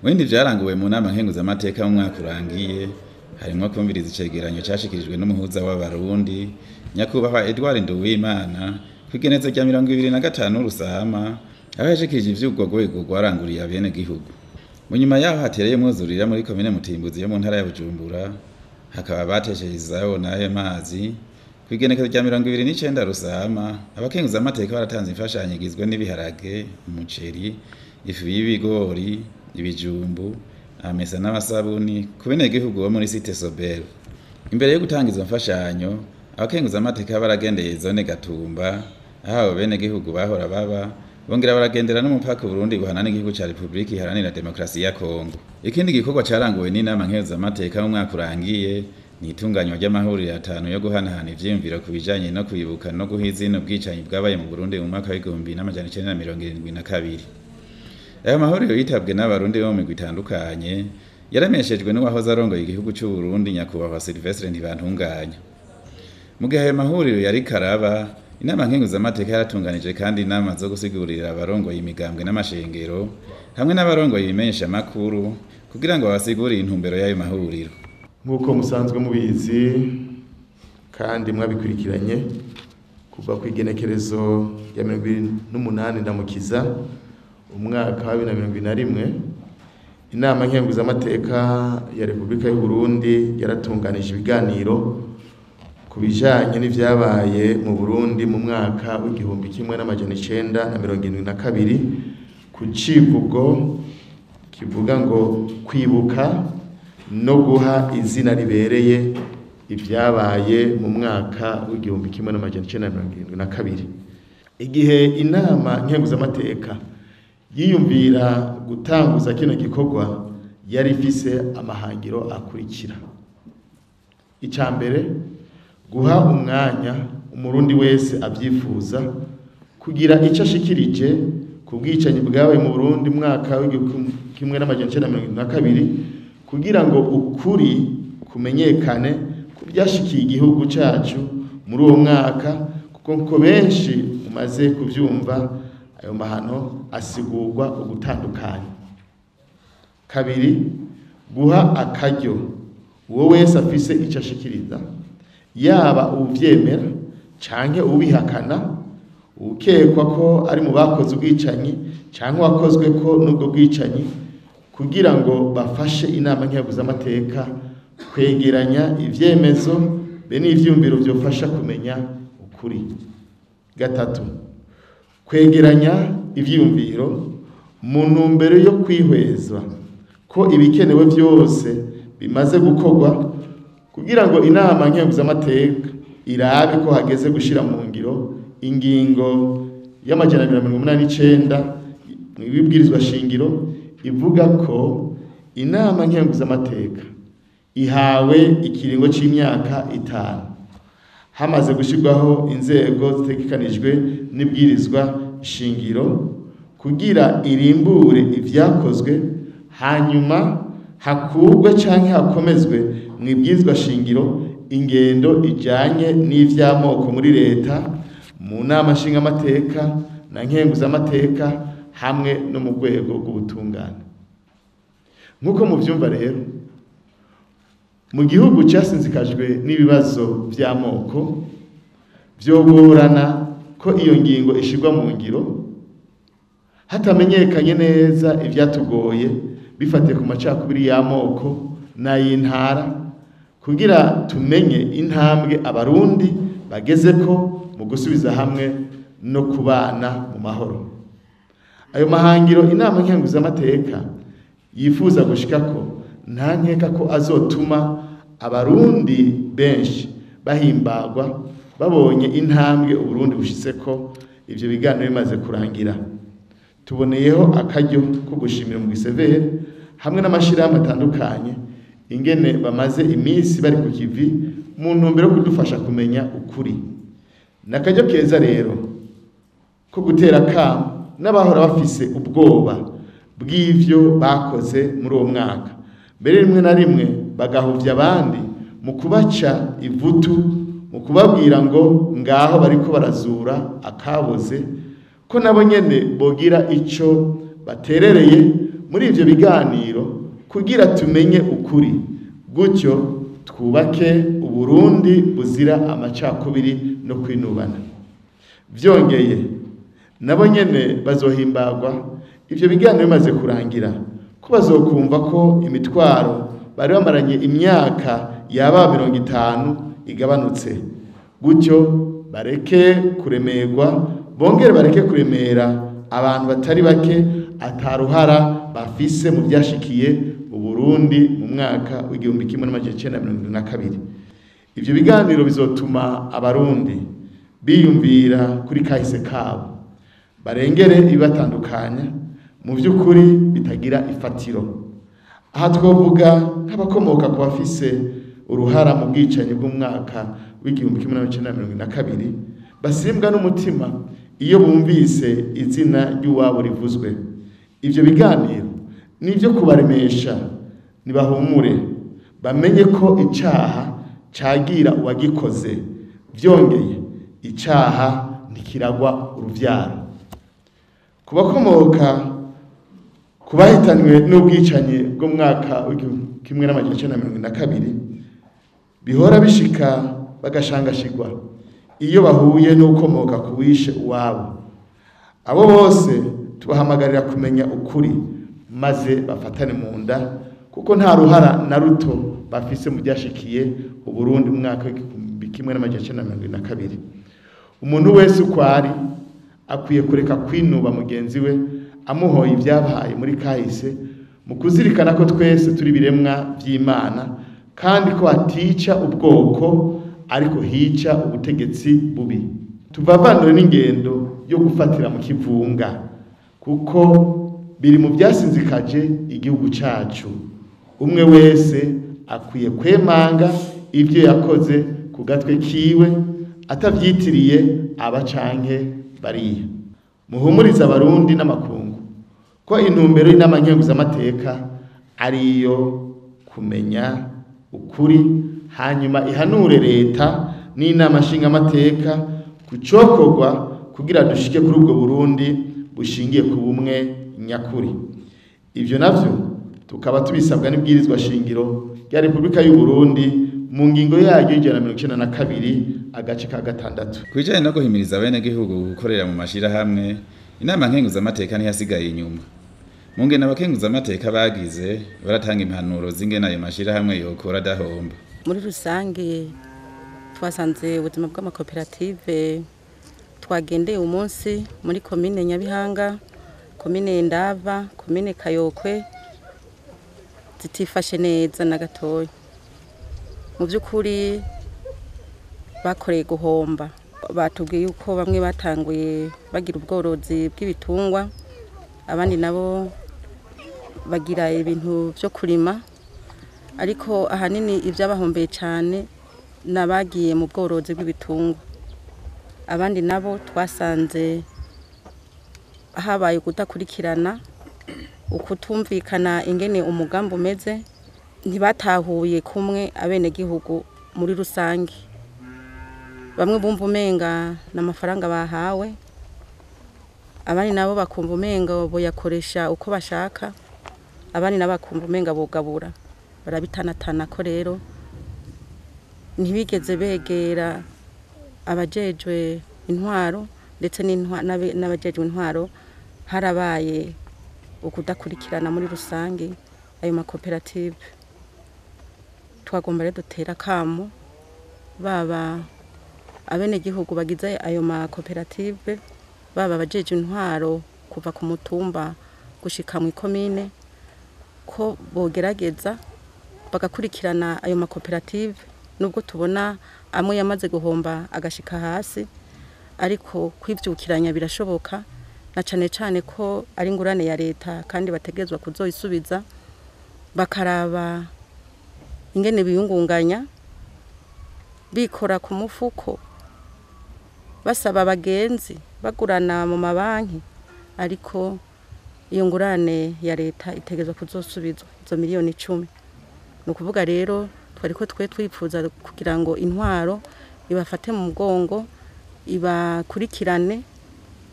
Mu bindi vyaranguwe mu nama nkenguzamateka mu mwaka urangiye, harimwo kwumviriza icegeranyo cashikirijwe n'umuhuza w'Abarundi, Nyakubahwa Edouard Nduwimana, kw'igenezo rya 25 Rusama, aho yashikirije ivy'urwo rwego rwaranguriye abenegihugu. Mu nyuma yaho hatereye umwuzurira muri komine Mutimbuzi yo mu ntara ya Bujumbura, hakaba batesheje izabo n'ayo mazi. Kw'igenekezo rya 29 Rusama, abakenguzamateka baratanze imfashanyo igizwe n'ibiharage, umuceri, ifu y'ibigori, ibijumbu, amesa n'amasabuni ku benegihugu bo muri site Sobel. Imbere yo gutanga izo mfashanyo, abakenguzamateka baragendeye zone Gatumba, aho abo benegihugu bahora baba, bongera baragendera n'umupaka Burundi buhana n'igihugu ca Republika Iharanira Demokarasi ya Kongo. Ikindi gikorwa caranguwe n'inama nkenguzamateka mu mwaka urangiye ni itunganywa ry'amahuriro atanu yo guhanahana ivyiyumviro ku bijanye no kwibuka no guha izina ubwicanyi bwabaye mu Burundi mu mwaka w'1972. Ayo mahuriro yitabwe n'Abarundi bo mu migwi itandukanye, yaremeshejwe n'uwahoze arongoye igihugu c'u Burundi Nyakubahwa Sylvestre Ntibantunganya. Mu gihe ayo mahuriro yariko araba, inama nkenguzamateka yaratunganije kandi inama zo gusigurira abarongoye imigambwe n'amashengero hamwe n'abarongoye ibimenyeshamakuru kugira ngo babasigurire intumbero y'ayo mahuriro. Nk'uko musanzwe mubizi kandi mwabikurikiranye kuva ku igenekerezo rya 28 Ndamukiza umwaka wa 2021, inama nkenguzamateka ya Republika y'u Burundi yaratunganije ibiganiro ku bijanye n'ivyabaye mu Burundi mu mwaka w'1972 ku civugo kivuga ngo kwibuka no guha izina ribereye ibyabaye mu mwaka w'1972. Igihe inama nkenguzamateka yiyumvira gutanguza kino gikorwa, yari ifise amahangiro akurikira. Icya mbere, guha umwanya Umurundi wese avyifuza kugira ico ashikirije ku bwicanyi bwabaye mu Burundi mwaka w'1972, kugira ngo ukuri kumenyekane ku byashikiye igihugu cacu muri uwo mwaka, kuko nko benshi mumaze kuvyumva ayo mahano asigurwa ugutandukanya. Kabiri, guha akaryo uwo wese afise ico ashikiriza, yaba uwuvyemera canke uwubihakana, uwukekwa ko ari mu bakoze ubwicanyi canke uwakozwe ko n'ubwo bwicanyi, kugira ngo bafashe inama nkenguzamateka kwegeranya ivyemezo be n'ivyumviro vyofasha kumenya ukuri. Gatatu, kwegeranya ivyiyumviro mu ntumbero yo kwihweza ko ibikenewe vyose bimaze gukorwa kugira ngo inama nkenguzamateka irabe ko hageze gushira mu ngiro ingingo y'289 mw'ibwirizwa shingiro ivuga ko inama nkenguzamateka ihawe ikiringo c'imyaka 5 hamaze gushirwaho inzego zitegekanijwe n'ibwirizwa shingiro kugira irimbure ivyakozwe, hanyuma hakurwe canke hakomezwe mw'ibwirizwa shingiro ingendo ijanye n'ivy'amoko muri leta, mu nama nshingamateka na nkenguzamateka hamwe no mu rwego rw'ubutungane. Nk'uko muvyumva rero, mu gihugu casinzikajwe n'ibibazo vy'amoko, vyogorana ko iyo ngingo ishirwa mu ngiro hatamenyekanye neza ivyatugoye bifatiye ku macakubiri y'amoko n'ay'intara, kugira tumenye intambwe Abarundi bagezeko mu gusubiza hamwe no kubana mu mahoro. Ayo mahangiro inama nkenguzamateka yifuza gushikako nta nkeka ko azotuma Abarundi benshi bahimbagwa babonye intambwe Uburundi bushitseko ivyo biganiro bimaze kurangira. Tuboneyeho akaryo ko gushimira mu Giseveri hamwe n'amashirahamwe atandukanye ingene bamaze iminsi bari ku kivi mu ntumbero yo kudufasha kumenya ukuri. Nakaryo keza rero ko gutera akamo n'abahora bafise ubwoba bw'ivyo bakoze muri uwo mwaka, mbere rimwe na rimwe bagahuvya abandi mu kubaca ivutu, mu kubabwira ngo ngaho bariko barazura akaboze, ko nabo nyene bogira ico baterereye muri ivyo biganiro kugira tumenye ukuri, gutyo twubake Uburundi buzira amacakubiri no kwinubana. Vyongeye nabo nyene bazohimbagwa ivyo biganiro bimaze kurangira, ko bazokumva ko imitwaro bari bamaranye imyaka yaba 50 igabanutse, gutyo bareke kuremerwa, bongere bareke kuremera abantu batari bake ataruhara bafise mu byashikiye Uburundi mu mwaka w'1972. Ivyo biganiro bizotuma abarundi biyumvira kuri kahise kabo, barengere ibibatandukanya mu by'ukuri bitagira ifatiro. Aha twovuga nk'abakomoka ku bafise uruhara mu bwicanyi bw'umwaka w'1972 basimbwa n'umutima iyo bumvise izina ry'uwabo rivuzwe. Ivyo biganiro nivyo kubaremesha, nibahumure bamenye ko icaha cagira uwagikoze, vyongeye icaha ntikiragwa uruvyaro. Kubakomoka kubahitanywe n'ubwicanyi bw'umwaka w'1972 bihora bishika bagashangashigwa iyo bahuye n'ukomoka kuwishe uwabo. Abo bose tubahamagarira kumenya ukuri maze bafatane mu nda, kuko nta ruhara na ruto bafise mu byashikiye Uburundi mu mwaka w'1972. Umuntu wese uko ari akwiye kureka kwinuba mugenzi we amuhoye ibyabaye muri kahise, mu kuzirikana ko twese turi biremwa vy'Imana kandi ko atica ubwoko ariko hica ubutegetsi bubi. Tuvavanure n'ingendo yo gufatira mu kivunga, kuko biri mu byasinzikaje igihugu cacu. Umwe wese akwiye kwemanga ibyo yakoze ku gatwe kiwe atavyitiriye aba canke bariya. Muhumuriza abarundi n'amakungu ko intumbero y'inama nkenguzamateka ari iyo kumenya ukuri, hanyuma ihanure leta n'inama nshingamateka kucokorwa kugira dushike kuri ubwo Burundi bushingiye ku bumwe nyakuri. Ivyo navyo tukaba tubisabwa n'ibwirizwa shingiro rya Republika y'u Burundi mu ngingo yaryo y'192 agace ka 6. Kwijanye no guhimiriza abenegihugu gukorera mu mashirahamwe, inama nkenguzamateka ntiyasigaye inyuma. Mu ngene abakenguzamateka bagize baratanga impanuro z'ingene ayo mashirahamwe yokora adahomba. Muri rusange twasanze ubuzima bw'amakoperative twagendeye umunsi muri komine Nyabihanga, komine Ndava, komine Kayokwe zitifashe neza na gatoya. Mu by'ukuri bakoreye guhomba. Batubwiye yuko bamwe batanguye bagira ubworozi bw'ibitungwa, abandi nabo bagira ibintu byo kurima, ariko ahanini ibyabahombeye cyane nabagiye mu bworozi bw'ibitungwa. Abandi nabo twasanze habaye kudakurikirana, ukutumvikana ingene umugambi umeze, ntibatahuye kumwe abenegihugu muri rusange. Bamwe bumva umenga n'amafaranga bahawe, abandi nabo bakumva umenga boyakoresha uko bashaka, abandi nabo bakumva umenga bogabura. Barabitanatana ko rero ntibigeze begera abajejwe intwaro, ndetse n'abajejwe intwaro harabaye ukudakurikirana muri rusange ayo makoperative. Twagomba rero dutera kamo baba abenegihugu bagize ayo makoperative, baba abajeje intwaro kuva ku mutumba gushika mu ikomine, ko bogerageza bagakurikirana ayo makoperative. Nubwo tubona amwe yamaze guhomba agashika hasi, ariko kwivyukiranya birashoboka, na cane cane ko ari ingurane ya leta kandi bategerezwa kuzoyisubiza, bakaraba ingene biyungunganya bikora ku mufuko, basaba abagenzi bagurana mu mabanki, ariko iyo ngurane ya leta itegerezwa kuzosubizwa izo miliyoni 10. Ni ukuvuga rero twariko twe twifuza kugira ngo intwaro ibafate mu mugongo, ibakurikirane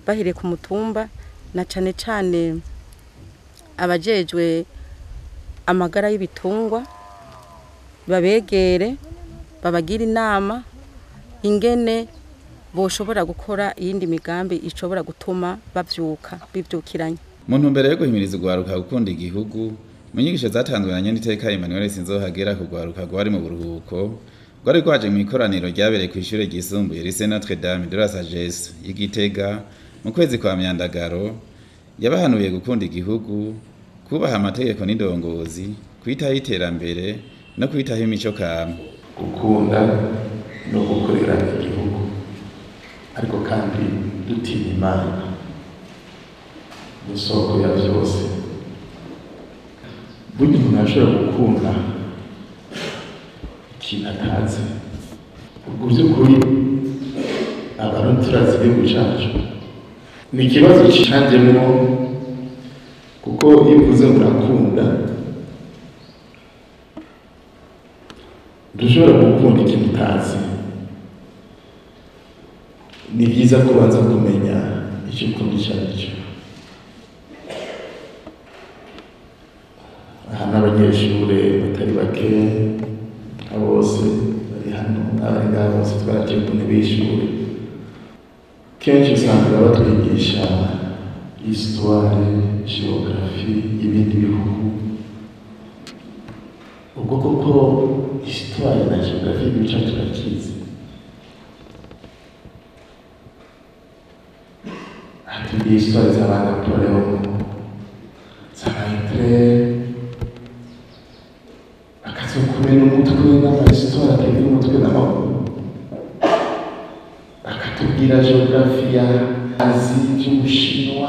bahereye ku mutumba, na cane cane Abajejwe amagara y'ibitungwa babegere, babagira inama ingene boshobora gukora iyindi migambi ishobora gutuma bavyuka bivyukiranye. Mu ntumbero yo guhimiriza urwaruka gukunda igihugu, mu nyigisho zatanzwe na Nyeniteka Emmanuel Sinzohagera ku rwaruka rwari mu buruhuko rwari rwaje mu ikoraniro ryabereye kw'ishure ryisumbuye Lycée Notre Dame de la Sagesse y'Igitega mu kwezi kwa Myandagaro, yabahanuye gukunda igihugu, kubaha amategeko n'indongozi, kwitaho iterambere no kwitaho imico kama. Gukunda no gukorera igihugu, ariko kandi dutinya Imana n'isoko ya vyose. Burya umuntu arashobora gukunda ikintu atazi. Ubwo vy'ukuri Abarundi turazi igihugu cacu. Ni ikibazo cicanjemwo, kuko iyo uvuze ngo urakunda, ntushobora gukunda ikintu utazi. Ni vyiza kubanza kumenya ico ukunda ico arico. Aha n'abanyeshure batari bake, bose bari hano, n'abari ngaha bose twaraciye ku ntebe y'ishure. Kenshi usanga batwigisha histoire, géographie, ibindi bihugu. Ubwo koko histoire na géographie y'igihugu cacu turakizi. Hatubwiye histoire z'aba Napoleon, z'aba Hitler, bakazokumena umutwe n'amahistoire atagira umutwe n'amaguru. Bakatubwira géographie ya Asie, vy'Ubushinwa,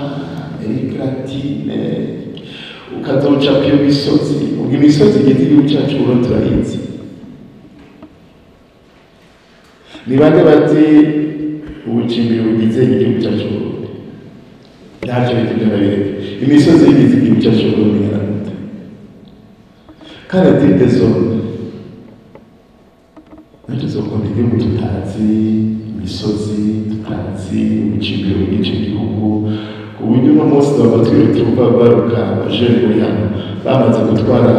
Amerika Latine, ukazoca kw'iyo misozi. Ubwo imisozi igize igihugu cacu Uburundi turayizi. Ni bande bazi ubucimbiri bugize igihugu cacu Uburundi? Ntacyo bizi ivyo ndabireke. Imisozi igize igihugu cacu Uburundi ingana gute? Kandi des zones. Natwe tuzokunda igihugu tutazi imisozi, tutazi ubucimbiri bw'ico gihugu, ku buryo uno munsi twaba twirutse baruka abajene buri hano bamaze gutwara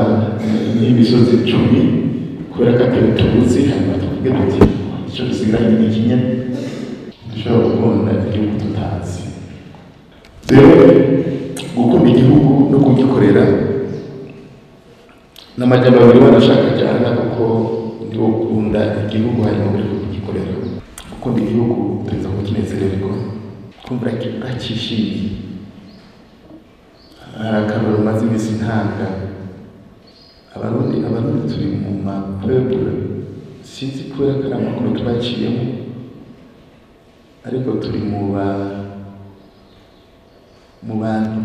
n'imisozi 10 kubera ko atari tuzi. Hanyuma tuvuge tuti ico dusigaranye ni iki nyene. Dushobora gukunda igihugu tutazi. Rero gukunda igihugu no kugikorera n'amajambo abiri wanashaka cyane, kuko niwo ukunda igihugu hanyuma uri kugikorera. Gukunda igihugu utegerezwa kukinezererwa, kumva uracyishimiye. Hari akarorero maze iminsi ntanga. Abarundi turi mu ma peuple, sinzi kubera ko ari amakuru twaciyemo, ariko turi mu bantu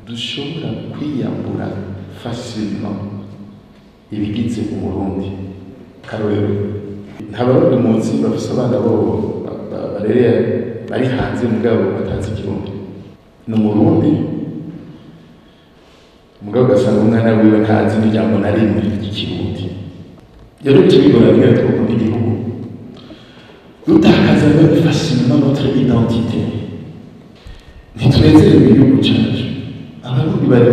dushobora kwiyambura facilement ibigize Umurundi. Karorero, nta Barundi muzi bafise abana bobo barereye bari hanze mugabo batazi Ikirundi. Ni Umurundi mugabo ugasanga umwana wiwe ntazi n'ijambo na rimwe ry'Ikirundi. Rero bica bigora ingene twokunda igihugu, dutakaza même facilement notre identité. Ntitunezerewe igihugu cacu. Abarundi bari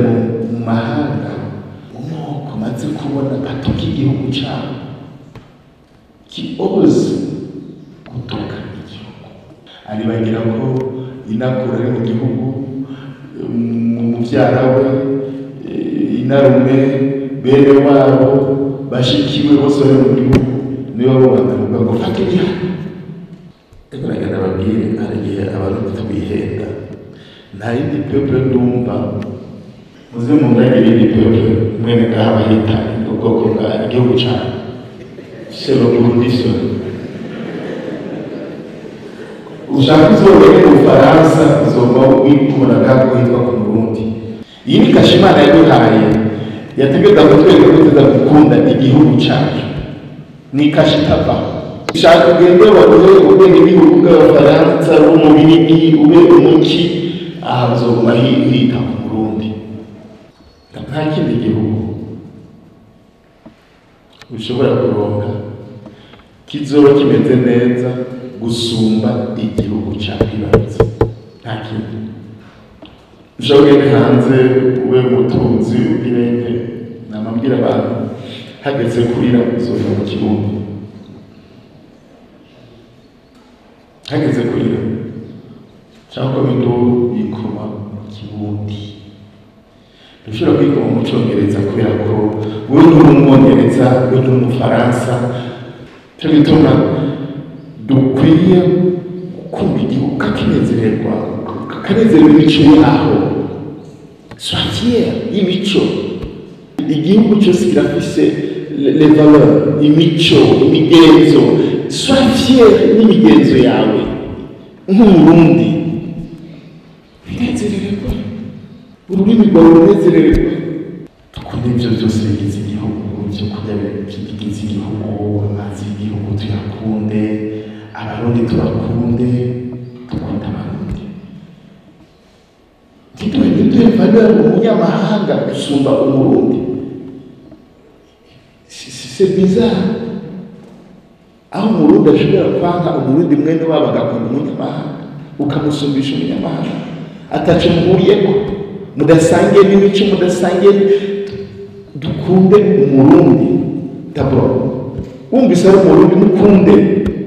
mu mahanga, mu moko maze kubona batuka igihugu cabo, qui ose gutuka igihugu. Aribagira ko inakura ari mu gihugu, muvyara we, inarume, bene wabo, bashikiwe bose bari mu gihugu, nibo bo bakavuga ngo fata igihano. Ariko nagenda babwire, hari igihe Abarundi twihenda. Nta yindi peuple ndumva, muze mundagire iyindi peuple mwene ngaha bahita ubwoko bwa igihugu cabo. C'est le Burundi seul. Ushaka uzobone mu Bufaransa, uzoba wikura ngaho hitwa ku Burundi. Iyi ni kashe Imana yaduhaye, yategeka kutwereka ko tuza gukunda igihugu cacu. Ni kashe itavaho. Ushaka ugende baguhe ubwenegihugu bw'Abafaransa, b'Umubirigi, ube umuki, aha uzoguma hita ku Burundi. Nta kindi gihugu ushobora kuronka kizoba kimeze neza gusumba igihugu cakwibarutse. Nta kindi. Ushobora ugende hanze ube umutunzi ugirente, namabwira abantu hageze kurira uzova mu kirundi, hageze kurira cyangwa induru yikoma mu kirundi. Ntushobora kwikoma mu cyongereza kubera ko wewe nturi umwongereza, wewe nturi umufaransa. Cyo gituma dukwiye gukunda igihugu, kakinezererwa, kakanezererwa imico yaho. Sois fier y'imico. Igihugu cyose kirafise les valeurs, imico, imigenzo. Sois fier n'imigenzo yawe nk'umurundi, binezererwa ururimi rwawe, runezererwa. Dukunde ibyo byose bigize igihugu, ibyo kurya bigize igihugu, amazi y'igihugu tuyakunde, abarundi tubakunde, dukunde abarundi. Ntiduhe valeur umunyamahanga gusumba umurundi. C'est bizarre aho umurundi ashobora kwanga umurundi mwene wabo agakunda umunyamahanga, ukamusumbisha umunyamahanga ataco muhuriyeko, mudasangiye n'imico, mudasangiye. Dukunde umurundi d'abord, wumvise ari umurundi mukunde.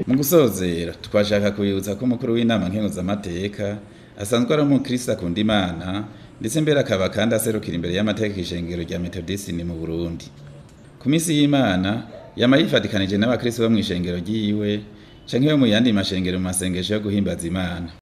Mu gusozera, twashaka kubibutsa ko umukuru w'inama nkenguzamateka asanzwe ari umukristo akunda Imana, ndetse mbere akaba kandi aserukira imbere y'amategeko ishengero rya Metodisini mu Burundi. Ku minsi y'Imana yama yifatikanije n'abakristo bo mw'ishengero ryiwe canke bo mu yandi mashengero mu masengesho yo guhimbaza Imana.